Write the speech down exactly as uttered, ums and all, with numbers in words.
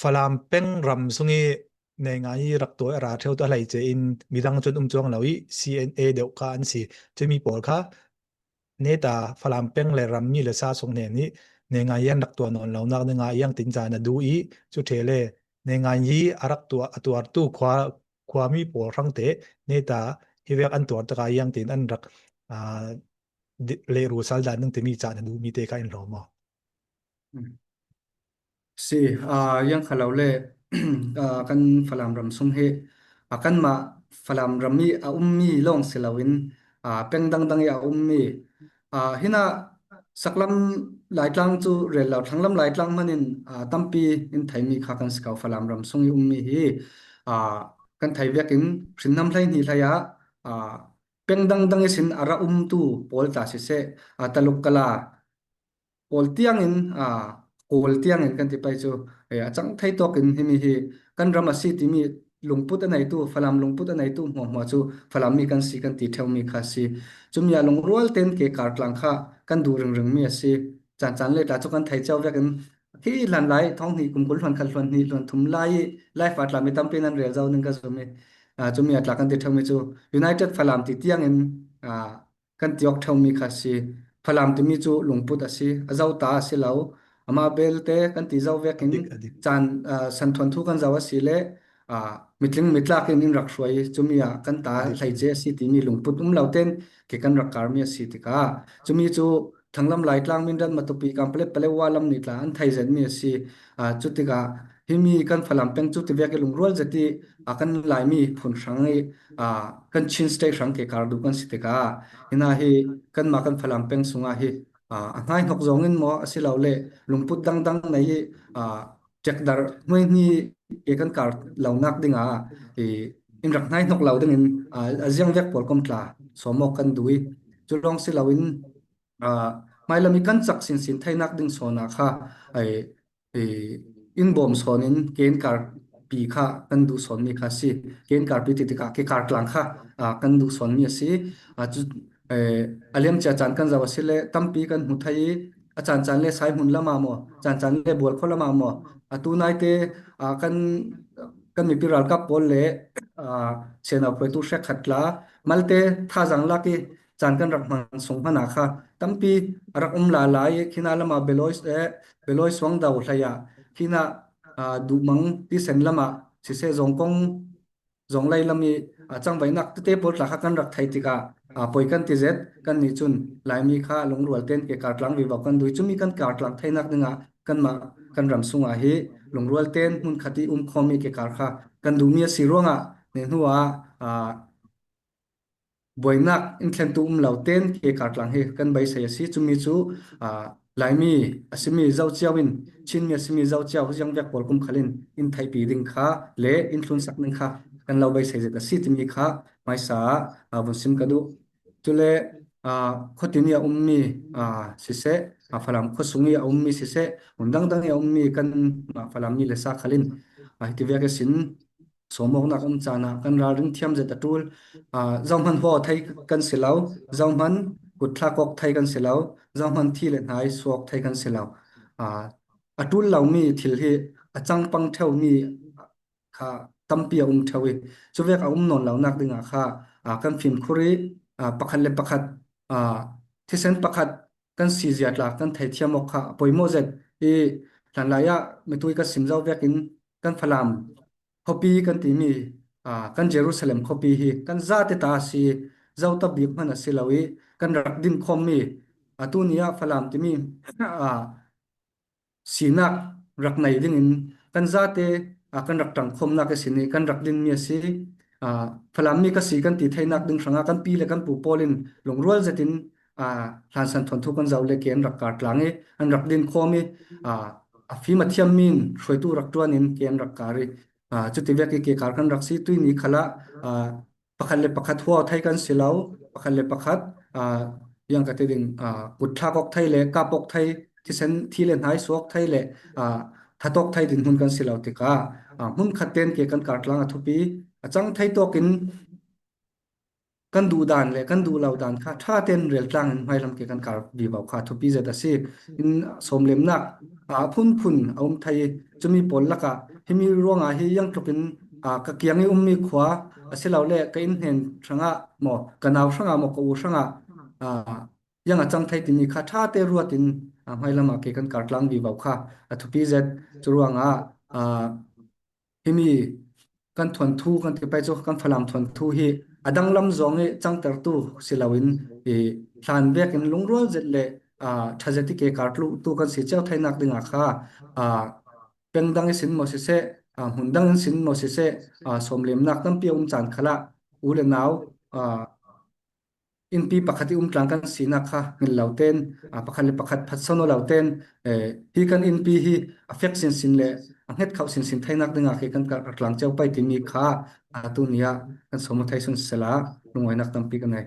Falam peng ram sung i Neingai i rak tuah a ra theu tu a hleice in midang cun um cuang lo i C N A deuh kha an si. Cumi pawl kha neta Falam peng le rammi le sa sung hnen i Neingai i an rak tuah nawn lo nak dingah iang tin caan a duh i cu ṭhe le Neingai i a rak tuah a tuartu khua khuami pawl hrangte neta hi vek an tuar taka iang tin an rak, aa, di- lehru sal dan ding timi caan a duhmi te kha in hlawm aw. Si, aa, iang kha lo le, aa, kan Falam ram sung hi, aa, kanmah Falam ram i a ummi lawng si loin, aa, peng dangdang i a ummi, aa, hinah saklam Laitlang cu rel lo, thlanglam Laitlang hmanin, aa, tampi in theimi kha kan si ko. Falam ram sung i ummi hi, aa, kan thei vekin hrinhnam hlei hnih hlei ah, aa, peng dangdang ihsin a ra umtu pawl tla siseh, aa, Taluk Kala, Kawl tiangin, aa, Kawl tiangin kan ti pei cu, eh, a cang thei tawkin himi hi kan ram a si timi lungput a neitu, Falam lungput a neitu hmuahhmuah cu Falam mi kan si kan ti ṭheumi kha a si. Cumi ah lungrual tein ke kar tlang kha kan duh ringringmi a si. Caan caan le tla cu kan thei cio vekin khi hlan lai thawng hnih kum kul hluan khat hluan hnih hluan thum lai i live ah tla mi tampi nan rel zo ning ka zumi. Aa, cumi ah tla kan ti ṭheumi cu United Falam ti tiangin, aa, kan ti awk ṭheumi kha a si. Falam timi cu lungput a si, a zota a si lo. Amah belte kan ti zo vekin a dik, a dik. Caan, aa, santhuan thu kan zo a si le, aa, mitling mitlak in in rak hruai i cumi ah kan ta a dik, a dik. Hleice a si timi lungput um lo tein ke kan rak karmi a si tikah cumi cu thlanglam Laitlang Mindat Matupi Kanpalet Paletwa lam nih tla an thei zetmi a si. Aa, cutikah himi kan Falam peng cu tivek i lungrual zet i, aa, kan Laimi phun hrang i, aa, kan Chin State hrang ke kar duh kan si tikah, hinah hi kanmah kan Falam peng sungah hi, aa, a hnaihnok zongin maw a si lo le lungput dangdang nei i, aa, ṭekdarh hnuaihni ke kan kar lonak dingah i, in rak hnaihnok lo dingin, aa, a ziangvek pawl kom tla sawm awk kan duh i, cu lawng si loin, aa, hmailam i kan cak sinsin theinak ding sawnah kha, ai, i, in bawm sawnin ke in karpi kha kan duh sawnmi kha a si. Ke in karpi ti tikah ke kar tlang kha, aa, kan duh sawnmi a si. Aa, cu, eh, a liamcia caan kan zoh a si le tampi kan hmu thei i a caan caan le Saihmun lamah maw, caan caan le Bualkho lamah maw, atu naite, aa, kan, kan mipi ralkap pawl le, aa, sianau hruaitu hrekkhat tla malte thazaang lak i caan kan rak hman sung hmanah kha tampi a rak um lala i khinah lamah Beloi, eh, Beloi Suangdo hlei ah khinah, aa, Duhmang tisen lamah siseh, Zawngkong, Zawnglei lam i, aa, cangvaihnak tete pawl tla kha kan rak thei tikah, aa, poi kan ti zet, kannih cun Laimi kha lungrual tein ke kar tlang vivo kan duh i cumi kan kar tlang theinak dingah kanmah kan ram sungah hi lungrual tein hmun khat i um khawmi ke kar kha kan duhmi a si ruangah nih hnu ah, aa, buainak in thlentu um lo tein ke kar tlang hi kan beisei a si. Cumi cu, aa, Laimi a simi zocio in Chinmi a simi zocio ziangvek pawl kum khalin in theihpi ding kha le in thlunsak ding kha kan lo beisei zet a si timi kha hmaisa ah, aa, vun sim ka duh. Cule, aa, khuatimi a ummi, aa, siseh, aa, Falam khuasung i a ummi siseh, hmun dangdang i a ummi kan, aa, Falam mi le sa khalin, aa, hiti vek ihsin sawmawknak um caan ah kan ralring thiam zet a ṭul. Aa, zohman huaw thei kan si lo, zohman kutthlak awk thei kan si lo, zohman thi le hnai suak thei kan si lo. Aa, a ṭul lomi thil hi a cangpang ṭheumi kha tampi a um ṭheu i, cuvek a um nawn lonak dingah kha, aa, kan fimkhur i, aa, pakhat le pakhat, aa, thisen pakhat kan si zia tla kan theithiam awk kha a poimawh zet i, hlanlai ah mitui ka sim zo vekin kan Falam khuapi kan timi, aa, kan Jerusalem khuapi hi kan zate ta a si, zota bik hman a si lo i, kan rak din khawmmi, aa, tuni ah Falam timi, aa, sinak rak nei dingin kan zate, aa, kan rak ṭangkhawmnak ihsin i kan rak dinmi a si. Aa, Falam mi ka si kan ti theinak ding hrangah kan pi le kan pu pawl in lungrual zetin, aa, hlansan thuanthu kan zoh le ke an rak kar tlang i an rak din khawm i, aa, a fim a thiammi in hruaitu rak ṭuan in ke an rak kar i, aa, cuti vek i ke kar kan rak si. Tuini khalah, aa, pakhat le pakhat huau thei kan si lo, pakhat le pakhat, aa, iang ka ti ding, aa, kutthlak awk thei le kap awk thei, thisen thi le hnai suak thei le, aa, that awk thei dinhmun kan si lo tikah, aa, hmun khat tein ke kan kar tlang a thupi, a cang thei tawkin kan duh dan le kan duh lo dan kha ṭha tein rel tlangin hmailam ke kan kar vivo kha thupi zet a si. In sawmlemnak a phunphun a um thei i, cumi pawl lakah himi ruangah hi ziang tlukin, a, ka kiang i ummi khua a si lo le ka in hnen hrangah maw, ka nau hrangah maw, ka u hrangah, a, ziang a cang thei timi kha ṭhate ruatin, a, hmailamah ke kan kar tlang vivo kha a thupi zet. Curuangah, a, himi kan thuanthu kan ti pai cu kan Falam thuanthu hi a danglam zong i cangtertu si loin, i hlan vekin lungrual zet le, aa, ṭha zet i ke kar tlutu kan si cio theinak dingah kha, aa, peng dang i sin maw siseh, aa, hmun dang in sin maw siseh, aa, sawmlemnak tampi a um caan khalah u le nau, aa, innpi pakhat i um tlang kan sinak kha ngil lo tein, aa, pakhat le pakhat phatsan aw lo tein, eh, hi kan innpi hi a fek sinsin le a hnget khauh sinsin theinak dingah khi kan kar tlang cio pai timi kha, aa, tuni ah kan sawm aw thei sun sisela, lungawinak tampi kan ngei.